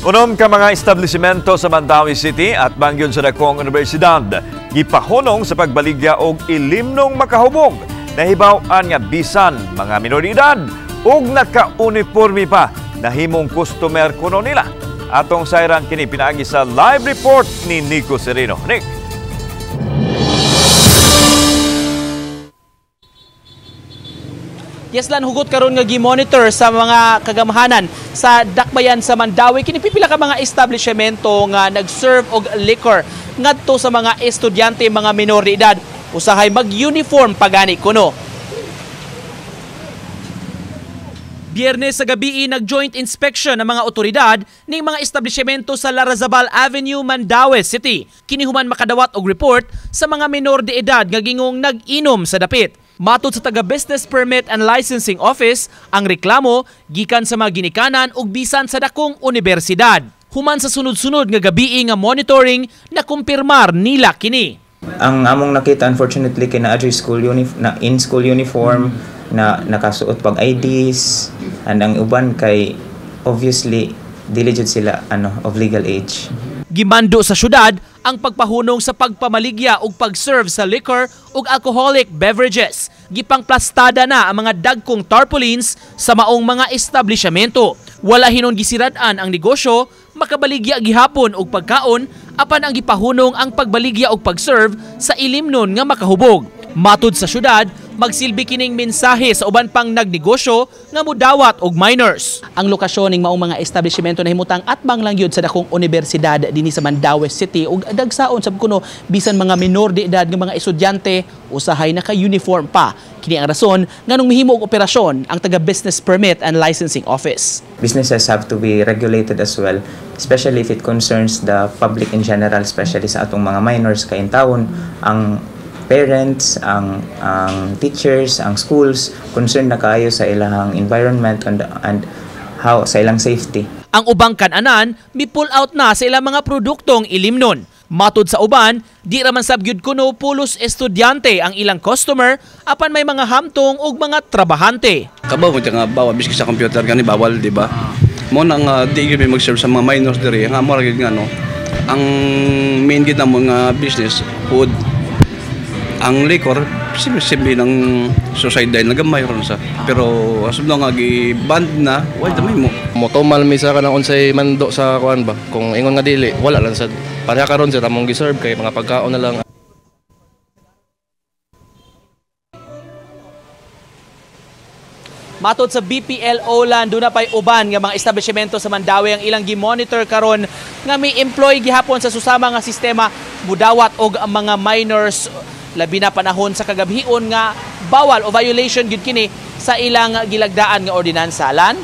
Unom ka mga establishmento sa Mandaue City at bangyon sa dakong universidad gipahunong sa pagbaligya og ilimnong makahubog. Nahibaw-an nga bisan mga minor de edad ug naka-uniforme pa nahimong customer kuno nila. Atong sayran kini pinaagi sa live report ni Nico Sereno. Nick. Yes lan, hugot karon nga gi-monitor sa mga kagamhanan sa dakbayan sa Mandaue kini pipila ka mga establishmento nga nag-serve og liquor ngadto sa mga estudyante, mga minor de edad, usahay mag-uniform pagani kuno. Biyernes sa gabi, nag-joint inspection ang mga otoridad ning mga establishmento sa Larrazabal Avenue, Mandaue City. Kini human makadawat og report sa mga minor de edad nga gingong nag-inom sa dapit. Matod sa taga Business Permit and Licensing Office, ang reklamo gikan sa mga ginikanan ug bisan sa dakong universidad. Human sa sunod-sunod nga gabii nga monitoring, nakumpirmar nila kini. Ang among nakita, unfortunately, kay naa school na in school uniform, na nakasuot pag IDs, and ang uban kay obviously dili jud sila of legal age. Gimando sa syudad ang pagpahunong sa pagpamaligya ug pag-serve sa liquor ug alcoholic beverages. Gipangplastada na ang mga dagkong tarpaulins sa maong mga establishmento. Wala hinon gisirad-an ang negosyo, makabaligya gihapon og pagkaon, apan ang gipahunong ang pagbaligya og pag-serve sa ilimnon nga makahubog. Matud sa syudad, magsilbi kining mensahe sa uban pang nagnegosyo nga mudawat og minors. Ang lokasyon ning maong mga establishmento nahimutang atbang lang gyud sa dakong universidad dinhi sa Mandaue City ug dagsaon sab kuno bisan mga minor de edad nga mga estudyante usahay naka-uniform pa. Kini ang rason nganong mihimo og operasyon ang taga Business Permit and Licensing Office. Businesses have to be regulated as well, especially if it concerns the public in general, especially sa atong mga minors kay intawon ang parents, ang teachers, ang schools, concerned na kaayo sa ilahang environment and how sa ilang safety. Ang ubang kananan mi-pull out na sa ilang mga produktong ilimnon. Matud sa uban, di ra man sab gyud kuno pulos estudyante ang ilang customer apan may mga hamtong ug mga trabahante. Kabaw mo nga bawal biski sa computer gani bawal, di ba? Mo na nga di gyud mag-serve sa mga minors diri nga mo ra gyud nga no. Ang main gyud na mga business food. Ang liquor, simple ng suicide dahil nagamay ron sa. Pero asub na nga gi-band na, wala damay mo. Motomal mi sa kanang unsay mando sa kuan ba. Kung ingon nga dili, wala lang sad. Pareha karon sa among gi-serve kay mga pagkaon na lang. Matod sa BPLO lan, duna pay uban nga mga establishmento sa Mandaue ang ilang gi-monitor karon nga may employ gihapon sa susama nga sistema mudawat og mga minors, labi na panahon sa kagabhion nga bawal o violation gyud kini sa ilang gilagdaan nga ordinansa. Lan?